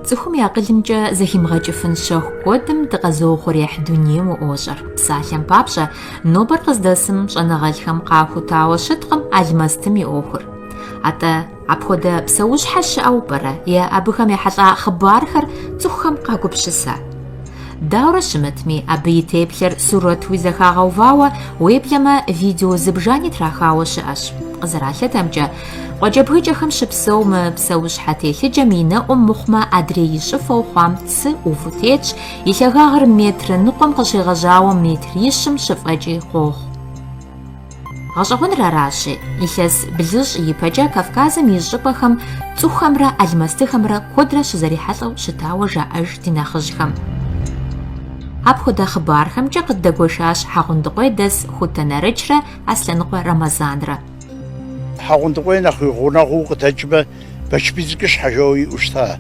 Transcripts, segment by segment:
Цӏыхум и акъылымкӏэ зэхимыгъэкӏыфын щэху куэдым дыкъэзыухъуреихь дунейм уӏуощӏэр. Псалъэм папщӏэ, нобэр къыздэсым щӏэныгъэлӏхэм къахутауэ щыткъым алмэстым и ӏуэхур. Атӏэ, апхуэдэ псэущхьэ щыӏэу пӏэрэ е абыхэм ехьэлӏа хъыбархэр цӏыхухэм къагупсыса? Дауэрэ щымытми, абы и теплъэр сурэтуи зэхагъэувауэ, уеблэмэ видео зыбжани трахауэ щыӏэщ. Къызэралъытэмкӏэ, къуакӏэбгыкӏэхэм щыпсэу мы псэущхьэ телъыджэм и нэӏум мыхъумэ адрей и щӏыфэу хъуам цы ӏуву тетщ, и лъагагъыр метр ныкъуэм къыщегъэжьауэ метрищым щыфӏэкӏи къохъу. Гъэщӏэгъуэныр аращи, илъэс блыщӏ ипэкӏэ Кавказым и щӏыпӏэхэм цӏыхухэмрэ алмэстыхэмрэ куэдрэ щызэрихьэлӏэу щытауэ жаӏэж ди нэхъыжьхэм. Апхуэдэ хъыбархэмкӏэ къыддэгуэшащ Хьэгъундыкъуей дэс Хутэ Нарычрэ Аслъэныкъуэ Рэмэзанрэ. Хьэгъундыкъуей нэхъ и гъунэгъуу укъыдэкӏмэ, Бэчбий Цӏыкӏущхьэ жэуэ иӏэу щыта.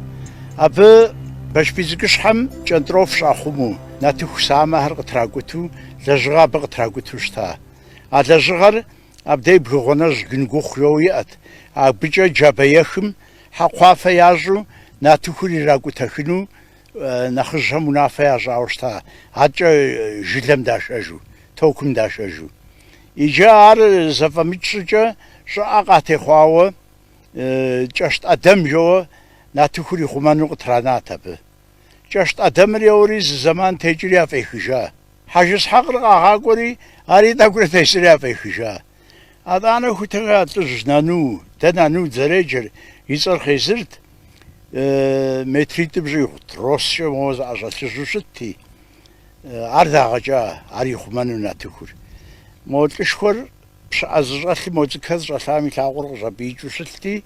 Абы Бэчбий Цӏыкӏущхьэм кӏэнтӏроф щӏахъумэу, нартыху самэхэр къытракӏуту, лэжьыгъэ абы къытракӏуту щыта. А лэжьыгъэр абдей бгы гъунэжь Гынгухъу жоуэ иӏэт. Абыкӏэ джабэехым хьэкхъуафэ ящӏу нартыхур иракӏутэхыну нэхъыжьхэм унафэ ящӏауэ щыта, адэкӏэ жылэм дашэжу, токум дашэжу. Иджы ар зэфӏэмыкӏ щӏыкӏэ щӏыӏэ къатехъуауэ Кӏэщт ӏэдэм жоуэ нартыхур ихъумэну къытранат абы. Кӏэщт ӏэдэмыр еуэри зы зэман текӏри яфӏехыжа. Хьэжысхьэкъыр къагъакӏуэри, ари тӏэкӏурэ тесри яфӏехыжа. Атӏанэ Хутэхэ лӏыжь Нану, дэ Нану дызэреджэр, и цӏэр Хъезырт, метритӏым щӏигъут, росткӏэ моуэ зэӏэщӏэлъыжу щытти, ар дагъэкӏа, ар ихъумэну нартыхур. Мо лӏышхуэр пщыӏэ зыщӏэлъым, мо цӏыкӏухэр зыщӏэлъам и лъакъуэр къыщӏэпӏиикӏыу щылъти,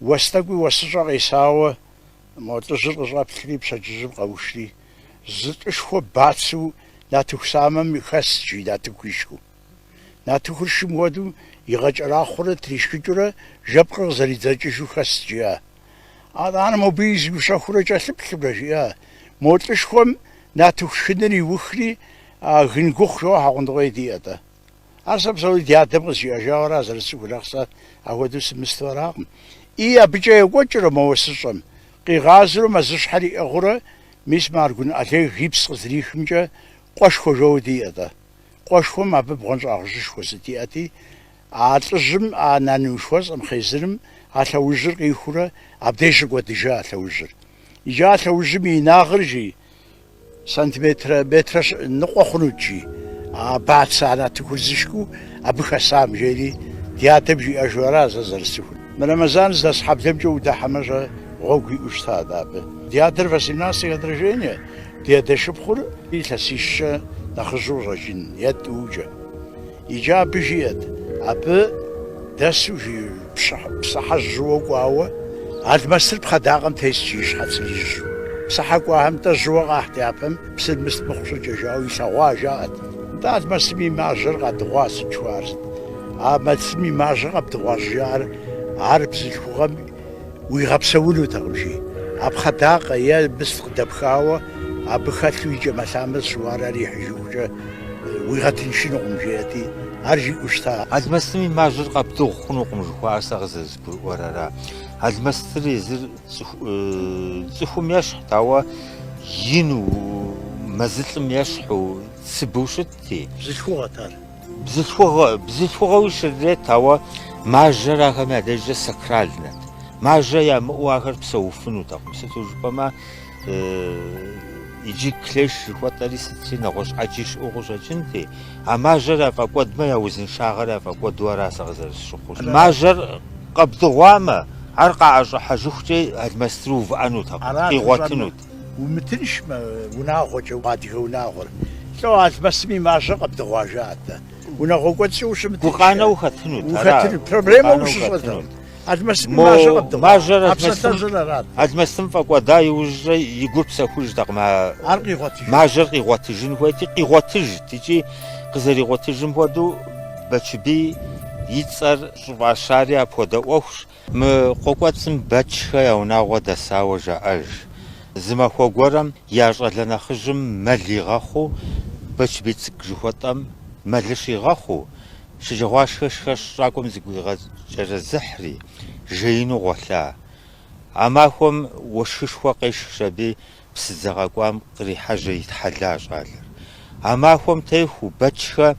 уэс тӏэкӏуи уэсыщӏэ къесауэ, Мо лӏыжьыр къыщӏэплъри, пщэдджыжьым къэушри, зы лӏышхуэ бацэу нартыху самэм хэст, жи, нартыху ишхыу. Нартыхур шым хуэдэу игъэкӏэрахъуэрэ тришхыкӏыурэ жэпкъыр къызэридзэкӏыжу хэст, жиӏа. Атӏанэ мобы зиущэхурэ кӏэлъыплъурэ, жиӏа. Мо лӏышхуэм нартыху шхыныр иухри, а Гынгухъу жоуэ Хьэгъундыкъуей диӏэ-тӏэ. Ар сэ псори ди адэм къызжиӏэжауэ ара, зэрысцӏыхур нэхъ сэ апхуэдэу сымысту аракъым. И абыкӏэ екӏуэкӏрэ мо уэсыщӏэм, къигъазэурэ мэзыщхьэр иӏыгъыурэ, мис мы Аргун Олег ипс къыздрихымкӏэ къуэшхуэ жоуэ диӏэ-тӏэ. Къуэшхуэм абы бгъуэнщӏагъыжьышхуэ сыт иӏэти, а лӏыжьым, а нану жыхуэсӏэм, Хъезырым а лъэужьыр къихурэ абдеж щыкӏуэдыжа а лъэужьыр. Иджы а лъэужьым и инагъыр, жи, Сантиметрэ метрэ ныкъуэ хъунут, жи, а бацэ а нартыхур зышхыу абы хэсам, жери ди адэм жиӏэжу ара сэ зэрысцӏыхур. Мы Рэмэзан здэс хьэблэмкӏэ удэхьэмэ-щэ гъуэгу иӏэу щыта абы. Ди адэр восемнадцатый год рождения, ди адэ шыпхъур илъэсищкӏэ нэхъыжьу къыщӏэкӏын е тӏукӏэ. Иджы абы жиӏэт, абы дэсу жи псыхьэ жьыуэ кӏуауэ, алмэстыр пхъэдакъэм тест жи и щхьэцыр ижьу. Псыхьэ кӏуахэм тӏэ жьыуэ къахьт япэм, псыр мыст мыхъу щӏыкӏэ жаӏэу илъэгъуа жаӏэт. Нтӏэ алмэстым и мажьэр къадыгъуа сыт жыхуаӏэр сыт? Алмэстым и мажьэ къэбдыгъуа щӏыжаӏэр ар бзылъхугъэм Уигъэпсэунутэкъым, жи. А пхъэдакъэ е мыст къыдэпхауэ абы хэлъу и кӏэмэлъамэ зыщыуар ар ихьыжыхукӏэ уигъэтыншынукъым, жиӏэти, ар жиӏэу щыта. Алмэстым и мажьэр къэбдыгъу хъунукъым жыхуаӏэр сэ къызэрызгурыӏуэр ара. Алмэстыр езыр цӏыхум ещхьт, ауэ ину, мэзылӏым ещхьу, цыбэу щытти. Бзылъхугъэт ар. Бзылъхугъэ, бзылъхугъэуи щрырет, ауэ мажьэр ахэм я дежкӏэ сакральнэт. Мажьэ ямыӏэу ахэр псэуфынутэкъым. Сыту жыпӏэмэ, иджы клещ жыхуэтӏэри сытри нэгъуэщӏ ӏэджи щыӏэу къыщӏэкӏынти, а мажьэр яфӏэкӏуэдмэ, я узыншагъэр яфӏэкӏуэду ара сэ къызэрысщыхъур. Мажьэр къэбдыгъуамэ, ар къаӏэщӏыхьэжыхукӏэ алмэстыр увыӏэнутэкъым, къигъуэтынут. Умытыншмэ, унагъуэкӏэ, адыгэ унагъуэр. Лӏо, алмэстым и мажьэ къэбдыгъуа жаӏэт-тӏэ. Унагъуэ кӏуэцӏкӏэ ущымытыншмэ. Гукъанэ ухэтынут, ара? Ухэтынут, проблемэ ущыщӏэтэкъым. Алмэстым и мажьэ къэбдыгъуа. Мажьэр А псалъэжьыр арат. Алмэстым фӏэкӏуэда иужькӏэ и гур псэхужтэкъым а Ар къигъуэтыжын. мажьэр къигъуэтыжын хуейти, къигъуэтыжт икӏи къызэригъуэтыжым хуэдэу Бэчбий и цӏэр щӏыфӏащари апхуэдэ ӏуэхущ. Мы къуэ кӏуэцӏым Бэчхэ я унагъуэ дэсауэ жаӏэж. Зы махуэ гуэрэм я щӏалэ нэхъыжьым мэл игъэхъуу, Бэчбий цӏыкӏу жыхуэтӏэм мэлыр щигъэхъуу, шэджагъуашхэ шхэщ щӏакӏуэм зыгуигъэкӏэрэзыхьри, жеину гъуэлъа. А махуэм уэшхышхуэ къешхщ аби, псыдзэ къэкӏуам кърихьэжьэ итхьэла щӏалэр. А махуэм техуу Бэчхэ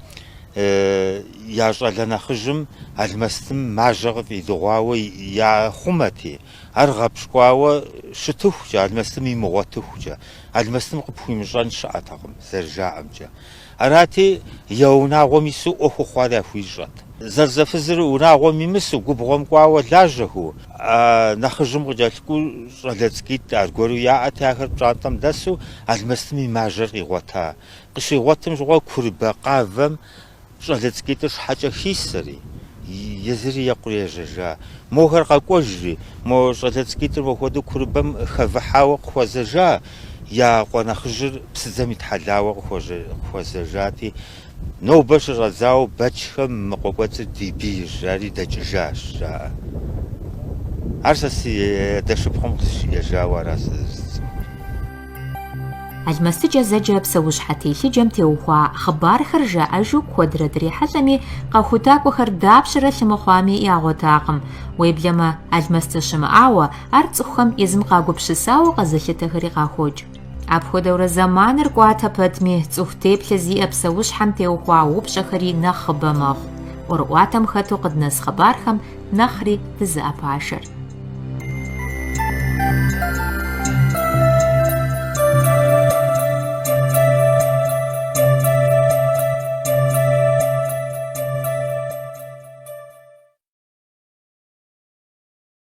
я щӏалэ нэхъыжьым алмэстым мажьэ къыфӏидыгъуауэ яхъумэти, ар гъэпщкӏуауэ щытыхукӏэ, алмэстым имыгъуэтыхукӏэ, алмэстым къыпхуимыщӏэн щыӏэтэкъым, зэрыжаӏэмкӏэ. Арати, я унагъуэм ису ӏуэхуу хъуар яхуищӏэт. Зэлӏзэфызыр унагъуэм имысу, губгъуэм кӏуауэ лажьэхэу, а нэхъыжьым къыкӏэлъыкӏуэу щӏалэ цӏыкӏитӏ аргуэру яӏэти, ахэр пщӏантӏэм дэсу алмэстым и мажьэр къигъуэта. Къыщигъуэтым щыгъуэ курыбэ къавэм щӏалэ цӏыкӏитӏыр щхьэкӏэ хисэри, езыри екъури ежьэжа. Мохэр къэкӏуэжри, мо щӏалэ цӏыкӏитӏыр мохуэдэу курыбэм хэвыхьауэ къыхуэзэжа, я къуэ нэхъыжьыр псыдзэм итхьэлауэ къыхуэзэжати, нобэ щыщӏэдзауэ Бэчхэм мы къуэ кӏуэцӏыр ди бийщ, жари дэкӏыжащ, жаӏэ. Ар сэ си адэ шыпхъум къызжиӏэжауэ ара сызэрыцӏыхур. Алмэстыкӏэ зэджэ псэущхьэ телъыджэм теухуа хъыбархэр жаӏэжу куэдрэ дрихьэлӏэми, къэхутакӏуэхэр дапщэрэ лъымыхъуами ягъуэтакъым. Уеблэмэ, алмэсты щымыӏауэ, ар цӏыхухэм езым къагупсысауэ къэзылъытэхэри къахокӏ. Апхуэдэурэ зэманыр кӏуатэ пэтми, цӏыху теплъэ зиӏэ псэущхьэм теухуа упщӏэхэри нэхъыбэ мэхъу. ӏуэрыӏуатэм хэту къыднэс хъыбархэм нэхъри дызыӏэпашэр.